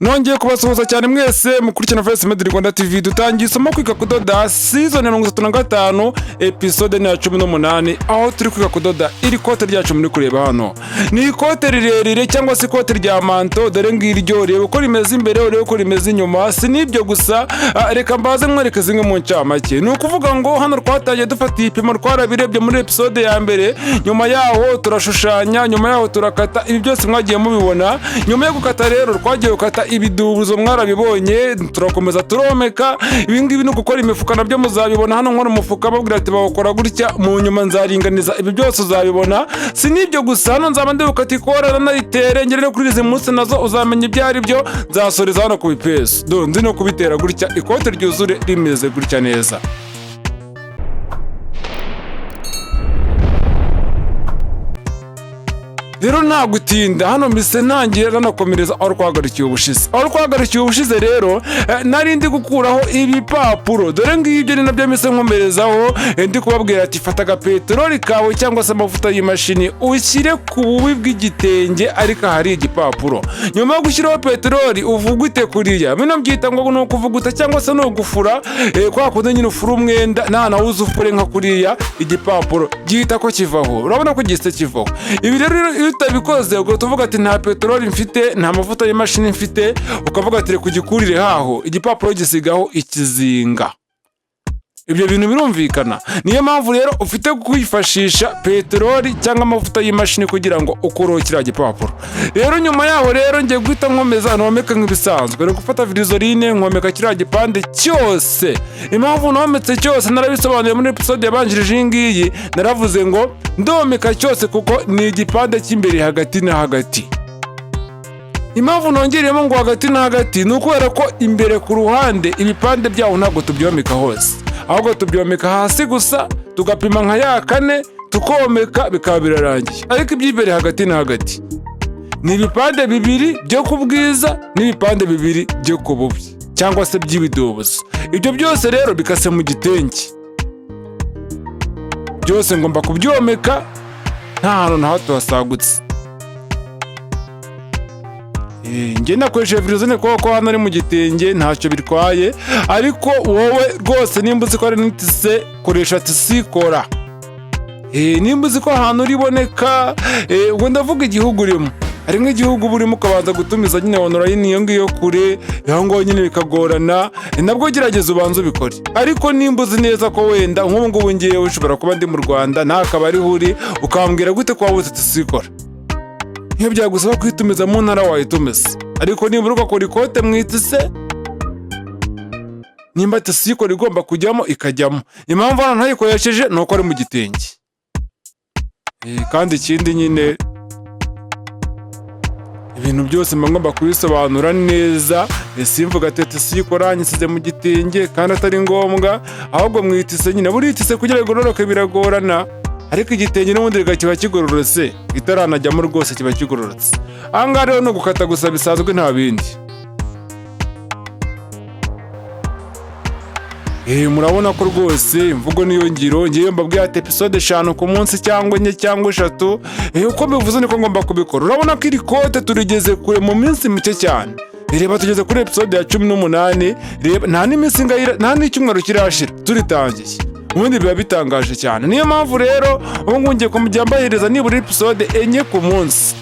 Nongeye kubasuhuza cyane mwese mukurikirana First Made Rwanda TV. Dutangiye isomo kwiga kudoda, season 35, episode ni ya 18, aho turi kwiga kudoda iri kote ryacu muri kureba hano. Ni ikote rirerire cyangwa se ikote rya manteau. Dore ngiryo, reba uko rimeze imbere, urebe uko rimeze inyuma. Si n'ibyo gusa, reka mbaze mwereke zimwe mu ncamake. Ni ukuvuga ngo hano twatangiye dufata ibipimo, twarabirebye muri episode ya mbere. Nyuma yaho turashushanya, nyuma yaho turakata. Ibi byose mwagiye mubibona. Nyuma yo gukata rero, twagiye gukata ibidubuzo, mwarabibonye. Turakomeza turomeka. Ibi ngibi ni ugukora imifuka, nabyo muzabibona. Hano nkora umufuka, babwira ati bawukora gutya, mu nyuma nzaringaniza. Ibi byose uzabibona. Si n'ibyo gusa, hano nzaba ndi gukata ikora naritere ngere no kuri izi munsi, nazo uzamenya ibyo ari byo. Nzasoreza hano ku bipesu, dore nzi no kubitera gutya, ikote ryuzure rimeze gutya neza. Rero nta gutinda, hano mise ntangira nanakomereza aho twahagarikiye ubushize. Aho twahagarikiye ubushize rero, nari ndi gukuraho ibipapuro. Dore ngibyo, ni nabyo mise nkomerezaho. Ndi kubabwira ati fata agapeteroli kawe cyangwa se amavuta y'imashini, ushyire ku bubi bw'igitenge ariko ahari igipapuro. Nyuma yo gushyiraho peteroli, uvugute kuriya. Bino byita ngo ni ukuvuguta cyangwa se ni ugufura, kwa kundi nyine ufura umwenda, nta nawe uzi ufure nka kuriya, igipapuro gihita ko kivaho. Urabona ko gihise kivaho. Ibi rero iyo utabikoze, ugahita uvuga ati nta peteroli mfite, nta mavuta y'imashini mfite, ukavuga ati reka ugikurire haho, igipapuro gisigaho ikizinga. Ibyo bintu birumvikana. Niyo mpamvu rero ufite kwifashisha peteroli cyangwa amavuta y'imashini kugira ngo ukureho kiriya gipapuro. Rero nyuma yaho rero ngiye guhita nkomeza nomeka nk'ibisanzwe. Ni gufata virizoline, nkomeka kiriya gipande cyose. Impamvu nometse cyose narabisobanuye muri episode yabanjirije iyi ngiyi. Naravuze ngo ndomeka cyose kuko ni igipande cy'imbere hagati na hagati. Impamvu nongereyemo ngo hagati na hagati ni ukubera ko imbere ku ruhande ibipande byawo ntabwo tubyomeka hose, ahubwo tubyomeka hasi gusa, tugapima nka ya kane, tukomeka, bikaba birarangiye. Ariko iby'imbere hagati na hagati ni ibipande bibiri byo ku bwiza n'ibipande bibiri byo ku bubi cyangwa se by'ibidobozo. Ibyo byose rero bikase mu gitenge, byose ngomba kubyomeka nta hantu na hato hasagutse. Njye nakoresheje virizone kuko hano ari mu gitenge, ntacyo bitwaye. Ariko wowe rwose nimba uzi ko ari n'itise, koresha tisi kora. Nimba uzi ko ahantu uriboneka, ubwo ndavuga igihugu urimo, hari nk'igihugu uba urimo ukabanza gutumiza nyine online iyo ngiyo kure, aho ngaho nyine bikagorana. Nabwo gerageza ubanze ubikore. Ariko nimba uzi neza ko wenda nk'ubu ngubu ngewe ushobora kuba ndi mu Rwanda, nta kabari uri, ukambwira gute ko wabuze tisikora, iyo byagusaba kwitumiza mu ntara wayitumiza. Ariko nibura ugakora ikote mu itise, nimba tisikora igomba kujyamo ikajyamo. Impamvu hano ntayikoresheje ni uko ari mu gitenge. Kandi ikindi nyine, ibintu byose mba ngomba kubisobanura neza. Simvuga ati tisikora nyisize mu gitenge kandi atari ngombwa, ahubwo mu itise nyine. Buri itise kugira ngo igororoke biragorana, ariko igitenge n'ubundi reka kiba kigororotse, itaranajyamo rwose kiba kigororotse. Aha ngaha rero ni ugukata gusa bisanzwe, nta bindi. Murabona ko rwose imvugo niyo ngiro. Ngewe mbabwiye ati episode 5 ku munsi cyangwa 4 cyangwa 3, uko mbivuze niko ngomba kubikora. Urabona ko iri kote turigeze kure mu minsi mike cyane. Reba, tugeze kuri episode ya 18. Reba, nta n'iminsi ingahe, nta n'icyumweru kirashira turitangiye. Ubundi biba bitangaje cyane. Niyo mpamvu rero ubu ngubu ngiye kumujya mbahereza nibura episode 4 ku munsi.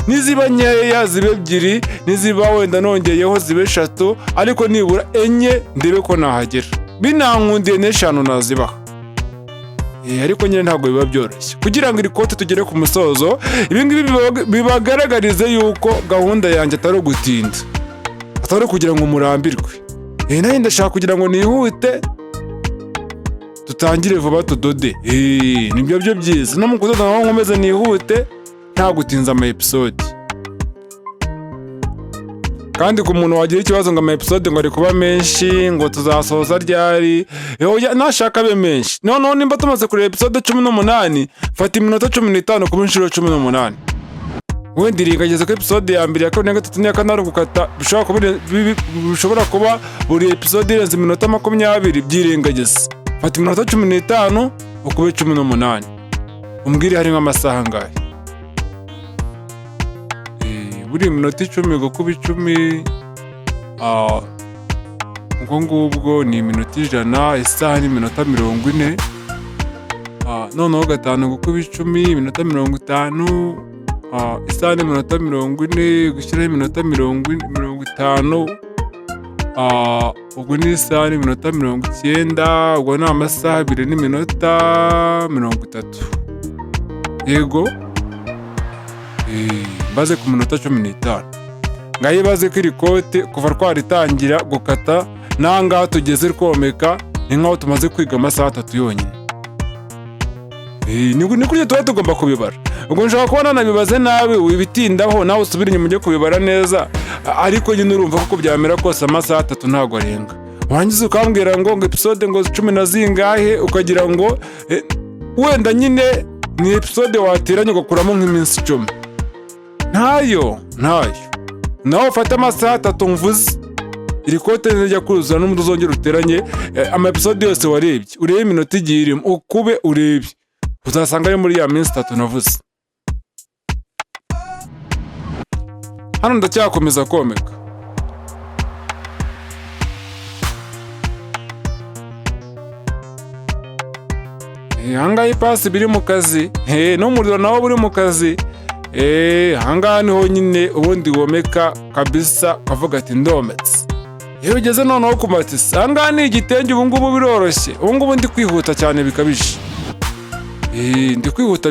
Niziba nkeya zibe 2, niziba wenda nongeyeho zibe 3, ariko nibura 4 ndebe ko nahagera. Binankundiye n'5 nazibaha. Ariko nyine ntabwo biba byoroshye kugira ngo iri kote tugere ku musozo. Ibi ngibi bibagaragarize yuko gahunda yanjye atari ugutinda, atari ukugira ngo murambirwe. Nanjye ndashaka kugira ngo nihute, dutangire vuba tudode. Nibyo byo byiza. No mu kudoda naho nkomeze nihute, nta gutinza ama episode. Kandi ku muntu wagira ikibazo ngo ama episode ngo ari kuba menshi, ngo tuzasoza ryari, oya, nashaka abe menshi. Noneho nimba tumaze kureba episode 18, fata iminota 15 kuba inshuro 18. Wenda irengagiza ko episode ya mbere, ya kabiri, na gatatu n'iya kane ari ugukata, bishobora kuba buri episode irenze iminota 20. Byirengagiza, fata iminota 15 ukube 18, umbwire harimo amasaha angahe. Buri minota 10 gukuba 10, ubwo ngubwo ni iminota 100, isaha n'iminota 40. Noneho 5 gukuba 10, iminota 50, isaha n'iminota 40, gushyiraho iminota 40, 50, ubwo ni isaha n'iminota 90, ubwo ni amasaha 2 n'iminota 30. Yego, mbaze ku minota 15. Ngaho ibaze ko iri kote kuva twaritangira gukata n'ahangaha tugeze twomeka, ni nk'aho tumaze kwiga amasaha 3 yonyine. Ni kurya tuba tugomba kubibara. Ubwo nshobora kuba nanabibaze nabi, wibitindaho nawe usubire inyuma ujye kubibara neza, ariko nyine urumva ko byamera kose amasaha 3 ntabwo arenga. Warangiza ukambwira ngo episode ngo 10 na zingahe, ukagira ngo wenda nyine ni episode wateranya ugakuramo nk'iminsi 10. Ntayo, ntayo. Nawe ufate amasaha 3 mvuze, iri kote nijya kuzura n'undi uzongera uteranye ama episode yose warebye, urebe iminota igiye irimo, ukube urebe, uzasanga ari muri ya minsi 3 navuze. Hano ndacyakomeza komeka. Ahangaha ipasi biri mu kazi, n'umuriro nawo buri mu kazi. Ahangaha niho nyine ubundi womeka kabisa ukavuga ati ndometse. Iyo ugeze noneho ku matisi, ahangaha ni igitenge, ubu ngubu biroroshye, ubu ngubu ndi kwihuta cyane bikabije. Ndi kwihuta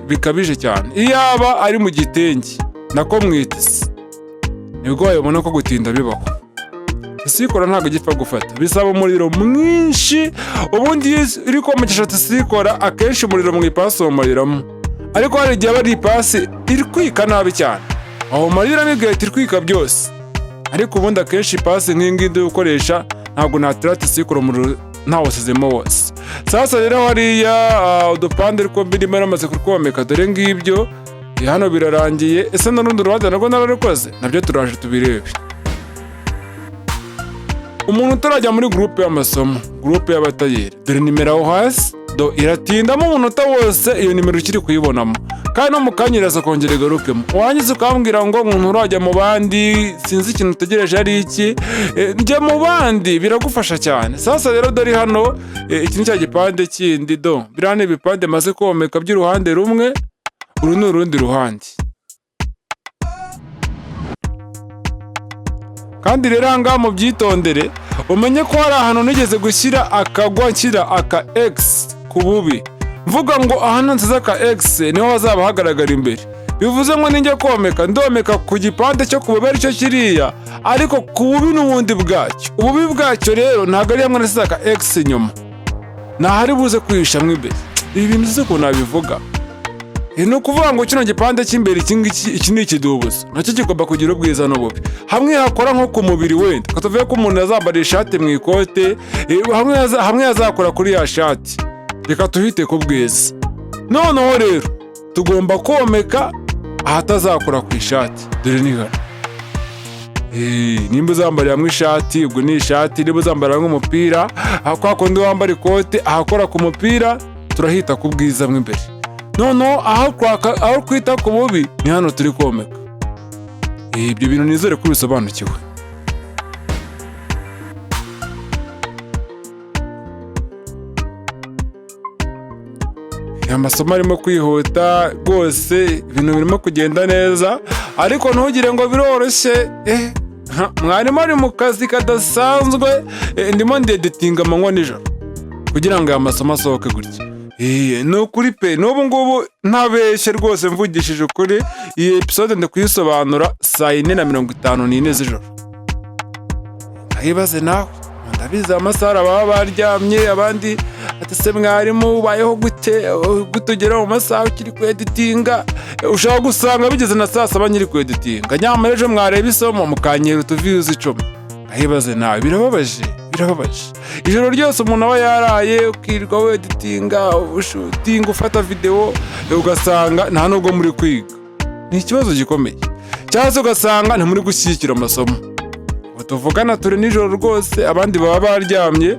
bikabije cyane. Iyaba ari mu gitenge nako mu itisi, nibwo wabibona ko gutinda bibaho. Tisikora ntabwo igipfa gufata, bisaba umuriro mwinshi. Ubundi iyo uri komekesha tisikora, akenshi umuriro mu ipasi wawumariramo, ariko hari igihe aba ari ipasi iri kwika nabi cyane, wawumariramo igahita itwika byose. Ariko ubundi akenshi ipasi nk'iyi ngiyi ndi gukoresha ntabwo natera tisikora umuriro ntawusizemo wose. Sasa rero hariya udupande two mbirimo naramaze kutwomeka, dore ngibyo hano birarangiye. Ese n'urundi ruhande narwo nararukoze? Nabyo turaje tubirebe. Umuntu utarajya muri groupe y'amasomo, groupe y'abatayeri, dore nimero aho hasi, do iratindamo umunota wose iyo nimero ukiri kuyibonamo, kandi no mu kanya iraza kongera igarukemo. Warangiza ukambwira ngo umuntu urajya mu bandi, sinzi ikintu utegereje ari iki. Njya mu bandi biragufasha cyane. Sasa rero dore hano, iki ni cya gipande kindi, do biriya ni ibipande maze komeka by'uruhande rumwe, uru ni urundi ruhande. Kandi rero aha ngaha mubyitondere, umenye ko hari ahantu nigeze gushyira akagwa, nshyira aka X ku bubi, mvuga ngo ahantu nsize aka X niho hazaba hagaragara imbere. Bivuze ngo ninjya komeka, ndomeka ku gipande cyo ku bubi aricyo kiriya, ariko ku bubi n'ubundi bwacyo. Ububi bwacyo rero ntabwo ari hamwe nasize aka X inyuma, ntahari buze kwihishamo imbere. Ibi bintu uzi ukuntu nabivuga? Ni ukuvuga ngo kino gipande cy'imbere, iki ngiki, iki ni ikidubuzo, nacyo kigomba kugira ubwiza n'ububi. Hamwe hakora nko ku mubiri, wenda tuvuge ko umuntu yazambara ishati mu ikote, hamwe yazakora kuri ya shati, reka tuhite ku bwiza. Noneho rero tugomba komeka ahatazakora ku ishati, dore ni hano. Nimba uzambarira hamwe ishati, ubwo ni ishati, niba uzambarira hamwe umupira, kwa kundi wambara ikote, ahakora ku mupira turahita ku bwiza mo imbere. Noneho aho kwita ku bubi ni hano turi komeka. Ibyo bintu nizere ko ubisobanukiwe. Amasomo arimo kwihuta rwose, ibintu birimo kugenda neza, ariko ntugire ngo biroroshye. Mwarimu ari mu kazi kadasanzwe, ndimo ndeditinga amanywa nijoro kugira ngo aya masomo asohoke gutya. Ni ukuri pe, n'ubu ngubu ntabeshye rwose, mvugishije ukuri, iyi episode ndi kuyisobanura saa 4:54 z'ijoro. Nkayibaze nawe, ndabizi amasaha baba baryamye, abandi ati se mwarimu ubayeho gute, gute ugera mu masaha ukiri kweditinga? Ushobora gusanga bigeze na saa 7 nyiri kweditinga, nyamara ejo mwareba isomo mukanyera utuviyuzi 10. Nkayibaze nawe, birababaje, birababaje. Ijoro ryose umuntu aba yaraye, ukirirwa weditinga, ushutinga, ufata videwo, ugasanga nta nubwo muri kwiga. Ni ikibazo gikomeye. Cyangwa se ugasanga ntimuri gushyigikira amasomo. Ubu tuvugana turi nijoro rwose, abandi baba baryamye,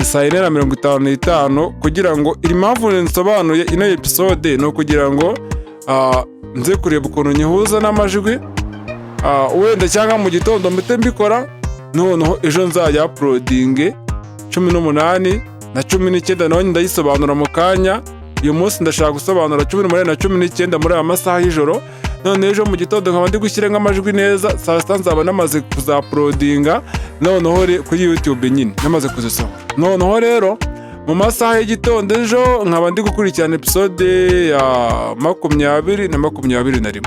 saa 4:55, kugira ngo iri mpamvu nsobanuye ino episode ni ukugira ngo Nze kureba ukuntu nyihuza n'amajwi. Wenda cyangwa mu gitondo mpite mbikora, noneho ejo nzajya uploadinge 18 na 19. Nawe ndayisobanura mu kanya. Uyu munsi ndashaka gusobanura 18 na 19 muri aya masaha y'ijoro. None ejo mu gitondo nkaba ndi gushyira nk'amajwi neza, saa 6 nzaba namaze kuzauploadinga, noneho kuri YouTube nyine namaze kuzisohora. Noneho rero mu masaha y'igitondo ejo nkaba ndi gukurikirana episode ya 20 na 21.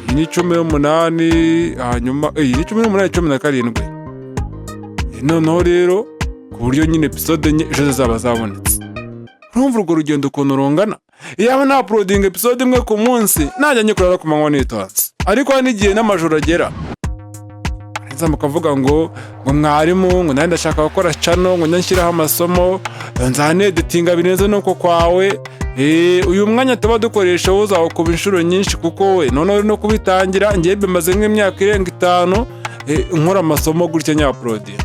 Iyi ni 18, hanyuma iyi ni 18, 17. Noneho rero ku buryo nyine episode 4 ejo zizaba zabonetse. Urumva urwo rugendo ukuntu rungana? Iyaba nta uploadinga episode imwe ku munsi, najya nyikorera ku manywa nitonze, ariko hari n'igihe n'amajoro agera nza mukavuga ngo mwarimu, ngo nanjye ndashaka gukora channel, ngo njye nshyiraho amasomo, nzaneditinga birenze nuko kwawe. Uyu mwanya tuba dukoresha wo uzawukuba inshuro nyinshi, kuko we noneho uri no kubitangira. Ngewe bimaze nk'imyaka irenga 5 nkora amasomo gutya nyauploadinga.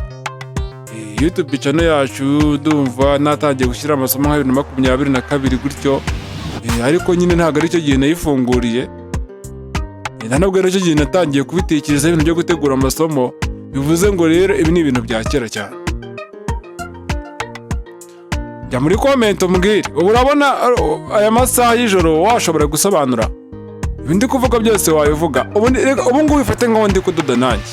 YouTube channel yacu ndumva natangiye gushyira amasomo nka 2022 gutyo. Ariko nyine ntabwo aricyo gihe nayifunguriye. Nta nubwo aricyo gihe natangiye kubitekereza, ibintu byo gutegura amasomo. Bivuze ngo rero ibi ni ibintu bya kera cyane. Jya muri comment umbwire, ubu urabona aya masaha y'ijoro washobora gusobanura ibi ndi kuvuga byose? Wabivuga? Reka, ubu ngubu bifate nkaho ndi kudoda nanjye.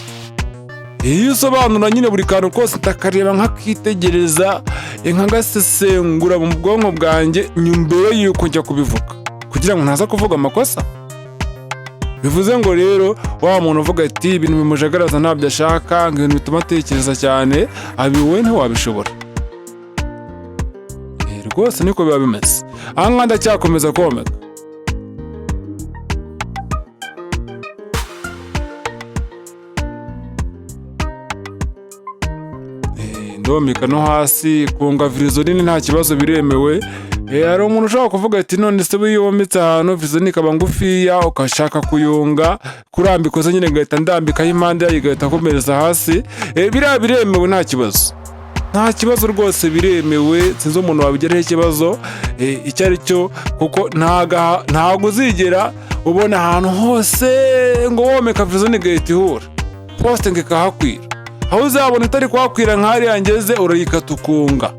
Iyo usobanura nyine buri kantu kose ndakareba, nkakitegereza, nkagasesengura mu bwonko bwanjye mbere y'uko njya kubivuga, kugira ngo ntaza kuvuga amakosa. Bivuze ngo rero wa muntu uvuga ati ibintu bimujagaraza ntabyo ashaka, ngo ibintu bituma atekereza cyane, abi wowe ntiwabishobora. Rwose niko biba bimeze. Aha ngaha ndacyakomeza komeka. Ndomeka no hasi kunga virizoline, nta kibazo, biremewe. Hari umuntu ushobora kuvuga ati: "None se iyo wometse ahantu virizoline ikaba ngufiya, ukashaka kuyunga kurambika uza nyine ngahita ndambikaho impande yayo igahita akomereza hasi?" Biriya biremewe, nta kibazo, nta kibazo rwose, biremewe. Sinzi umuntu wabigeraho ikibazo icyo ari cyo, kuko ntago uzigera ubona ahantu hose ngo womeka virizoline igahita ihura posite ngo ikahakwira. Aho uzabona itari kuhakwira nk'hariya ngeze, urayikata ukunga.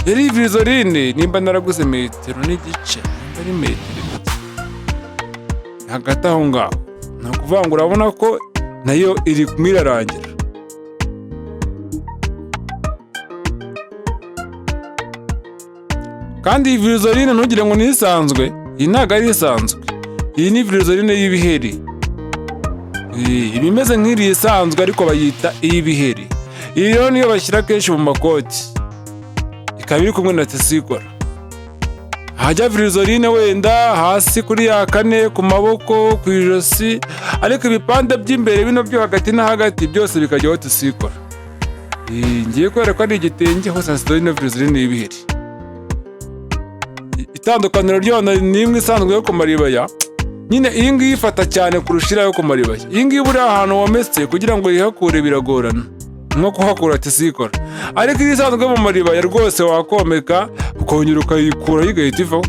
Rero iyi virizoline nimba naraguze metero n'igice, nimba ari metero 2 hagati aho ngaho, ni ukuvuga ngo urabona ko nayo iri kumwe irarangira. Kandi iyi virizoline ntugire ngo ni isanzwe, iyi ntabwo ari isanzwe, iyi ni virizoline y'ibiheri. Iba imeze nk'iri isanzwe, ariko bayita iy'ibiheri. Iyi rero niyo bashyira kenshi mu makoti, ikaba iri kumwe na tissu colle. Hajya virizoline wenda hasi kuri ya kane, ku maboko, ku ijosi, ariko ibipande by'imbere bino byo hagati na hagati byose bikajyaho tissu colle. Ngiye kubera ko ari igitenge, hose hasigaye ino virizoline y'ibiheri. Itandukaniro ryayo ni imwe isanzwe yo ku maribaya nyine, iyi ngiyi ifata cyane kurusha iriya yo ku maribaya. Iyi ngiyi buriya ahantu wometse, kugira ngo yihakure biragorana nko kuhakura tissu colle, ariko iyo isanzwe mu maribaya rwose wakomeka ukongera ukayikuraho igahita ivaho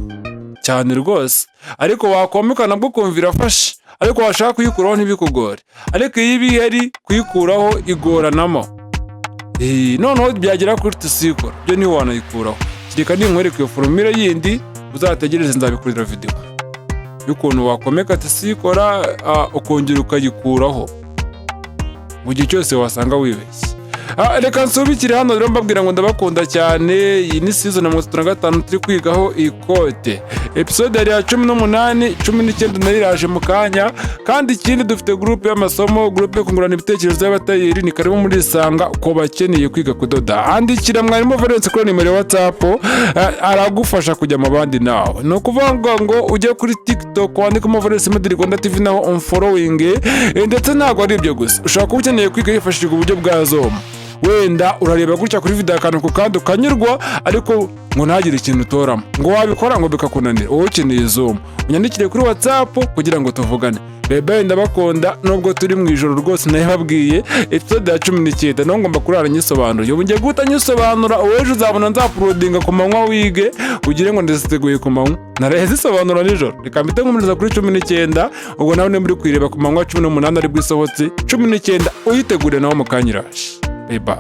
cyane rwose. Ariko wakomeka nabwo ukumva irafashe, ariko washaka kuyikuraho ntibikugore. Ariko iyo ibiheri, kuyikuraho igoranamo. Noneho byagera kuri tissu colle byo ntiwanayikuraho, kereka ninkwereka iyo formule yindi. Uzategereze, nzabikorera video y'ukuntu wakomeka tissu colle ukongera ukayikuraho mu gihe cyose wasanga wibeshye. Reka nsubikire hano rero, mbabwira ngo ndabakunda cyane. Iyi ni season ya 35 turi kwigaho ikote. Episode yari ya 18, 19 nayo iraje mu kanya. Kandi ikindi, dufite groupe y'amasomo, groupe yo kungurana ibitekerezo y'abatayeri. Ni karibu muri isanga ku bakeneye kwiga kudoda. Andikira mwarimu Valence kuri nimero ya WhatsApp, aragufasha kujya mu bandi nawe. Ni ukuvuga ngo ujye kuri TikTok wandikemo Valence Made Rwanda TV, naho umfollowing. Ndetse ntabwo ari ibyo gusa, ushobora kuba ukeneye kwiga hifashishijwe uburyo bwa Zoom. Wenda urareba gutya kuri video akantu ku kandi ukanyurwa, ariko ngo ntagire ikintu utoramo, ngo wabikora ngo bikakunanira. Wowe ukeneye Zoom, unyandikire kuri WhatsApp kugira ngo tuvugane. Bebe, ndabakunda nubwo turi mu ijoro rwose. Nababwiye episode ya 19 naho ngomba kurara nyisobanuye. Ubu ngiye guhita nyisobanura. Uwo ejo uzabona nzauploadinga ku manywa, wige ugire ngo ndaziteguye ku manywa, naraye zisobanura nijoro. Reka mpite nkomereza kuri 19. Ubwo nawe niba uri kuyireba ku manywa, 18 aribwo isohotse, 19 uyitegure nawe mu kanya iraje. Bye bye.